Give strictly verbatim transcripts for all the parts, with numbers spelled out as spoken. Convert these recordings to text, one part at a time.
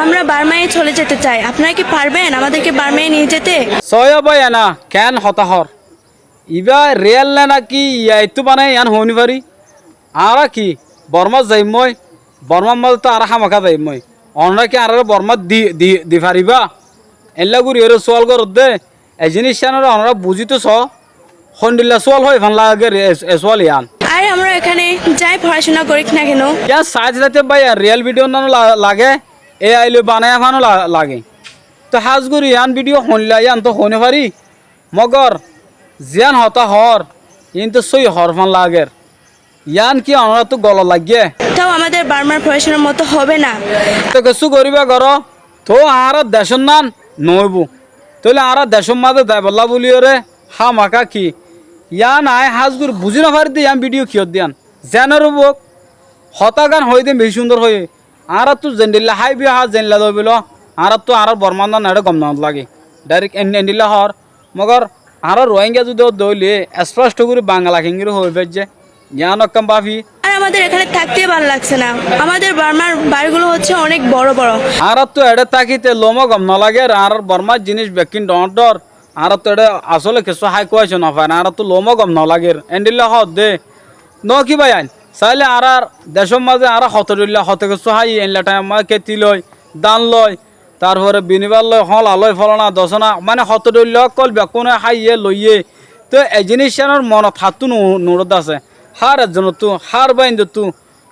আমরা বার্মায় চলে যেতে চাই, আপনারা কি পারবেন আমাদেরকে বার্মায় নিয়ে যেতে? Sóiyo báiyain, keén hotá hoór? Ibá riyál né náki A I ttú banáiye yián hoói nofári. Añára ki Bormát zaiyum, Bormár mazé ttú añára hámaká zaiyum. Onorá ki añáráre Bormát di, di, di faribá? Eénla goríyoré súal goródde. E ziníc cíanoré onorá buzí toó soó, hondilla súal hoói fán lager e, e súal yián. আর আমরা এখানে যাই পড়াশোনা করি না কেন? Yián saáite saáite báiyain, riyál bídiyo nán la-, lage, A I loi banáiya fáno la-, lage. Toó hás gorí yián bídiyo hoóinlla yián toó hoói nofári, mogor ziyán hotá hoór, iín toó sóiyi hoór fán lager. Yián ki onoráttu golot laiggé? তাও আমাদের বার্মার পড়াশোনার মতো হবে না। Toó kessú goríba goró, toó añárar decór nán noóibou. Tóile añára decór mazé zaibollá bóliyoré hámaká ki? Yián aññí hás gorí buzí nofáridde yián bídiyo kiyódde yián. Zeénoré bouk, hotágan hoiyé dé bicí cúndor hoiyé. Añáráttu zendilla háibi há, zendilla doibiló, añáráttu añárár Bormár nán eçé gom nolage. Dhairek en-, endilla hoór. Mogor añára Ruáingga zudi ódde óile espóctho gorí Bangala kengóri hoói faijjé, yián ekkán báfi. আর আমাদের এখানে থাকতেই ভালো লাগছে না। আমাদের বার্মার বাড়িগুলো হচ্ছে অনেক বড় বড়। Añáráttu eçé tákite loumó gom nolager, añárár Bormár ziníc bekkín dhoóñr dhoóñr, añáráttu eçé asóle kessú hái kuwaico nofair, añáráttu loumó gom nolager, endilla hoódde. Noó ki báiyain, sailé añárár decór mazé añára hoto dhoilla hoto kessú háiyi, eilla thaimor mazé kéti loi, dán loi, tarfore binibár loi, hóñla loi, fólana dosóna, mane hoto dhoilla ókkol bekkúne háiye loiyé. Toó e ziníc cíanor monot hattú nu-, nuçódde asé. Hár ezzonottú, hár báindottú,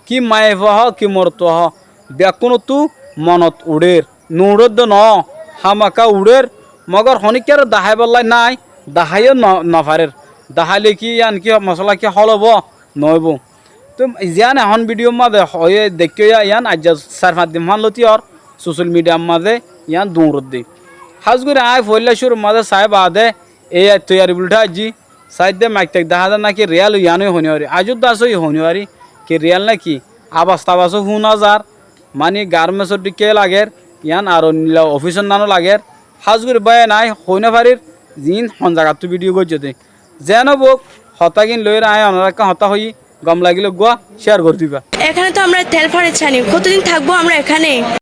ki maiyafua hoó, ki morotfua hoó, bekkúnottú monot uçér. Nuuçódde noó, hámaká uçér, mogor honíkkáre daháibollá nái, daháiyo no-, nofarér. Daháile ki yián ki mosóla ki hól óibo? Noóibo. Tóu ziyán ehón bídhiyur mazé hoiyé deikkóiya yián aijja sair fañs din fán lóti hoór sosiyal midhiyar mazé yián duñroddé. Hás gorí aññí foóila cúrur mazé saái baade ei aitto yari bulthá aijjí, saidde maik taik dahá zar náki riyál ói yián ói hoóinofári, aijjó dé asé ói hoóinofári, ki riyál náki abas tabasó fúna zar, mani garménsor dhíkka lager, yián ar oinno ofísor nano lager, hás gorí báiyain aññí hoóinofárir ziín hon zagattú bídhiyo goijjé dé. Zeén óuk, hotágin loiyóre aññí onorá ekkán hotá hoiyí, gom lagilé eggúa céar gorí diba. এখানে তো আমরা তেল ফাড়ে ছানি, কতদিন থাকবো আমরা এখানে?